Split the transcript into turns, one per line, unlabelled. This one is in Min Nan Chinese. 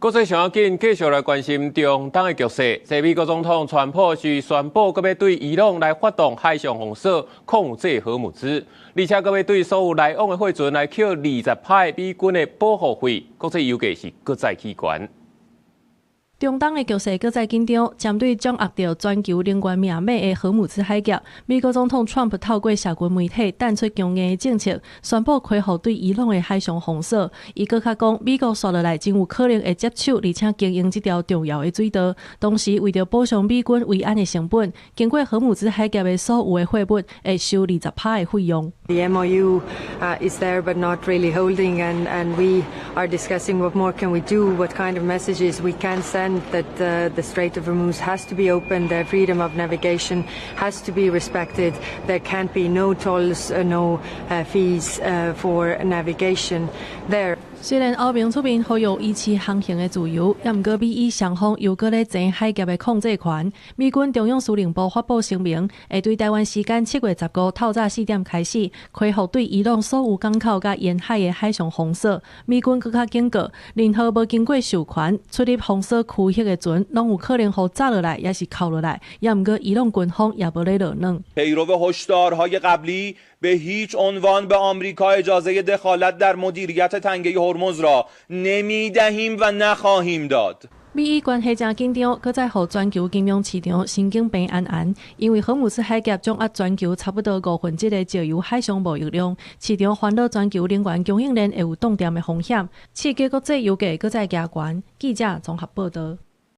國際上要緊，繼續來關心中東的局勢。這美國總統川普是宣布，閣欲對伊朗來發動海上封鎖，控制荷姆茲，而且閣欲對所有來往的貨船來扣20趴美軍的保護費。國際油價是閣再起懸。
中東的局勢閣再緊張，針對掌握著全球能源命脈的荷姆茲海峽，美國總統川普透過社群媒體彈出強硬的政策，宣布恢復對伊朗的海上封鎖。伊閣較講，美國紲落來真有可能會接手，而且經營這條重要的水道。同時，為著補償美軍維安的成本，經過荷姆茲海峽的所有的貨物會收20趴的費用。
The MOU is there, but not really holding, and we are discussing what more can we do, what kind of messages we can send that the Strait of Hormuz has to be open, the freedom of navigation has to be respected. There can't be no tolls, no fees for navigation there.
雖然歐盟出面呼籲維持航行的自由，也毋過美伊雙方又閣咧爭海峽的控制權。美軍中央司令部發布聲明，會對台灣時間7月15透早4點開始，恢復對伊朗所有港口佮沿海的海上封鎖。美軍閣較警告，任何無經過授權出入封鎖區域的船，攏有可能予炸落來，抑是扣落來。也毋過伊朗軍方也無咧落軟。
پیرو هشدارهای قبلی به هیچ عنوان به آمریکا اجازه دخالت در مدیریت تنگه هرمز را نمیدهیم و نخواهیم داد。
美伊關係誠緊張，閣再予全球金融市場神經病絚絚，因為荷姆茲海峽掌握全球差不多1/5的石油海上貿易量，市場煩惱全球能源供應鏈會有凍斷的風險，刺激國際油價閣再加懸。記者綜合報導。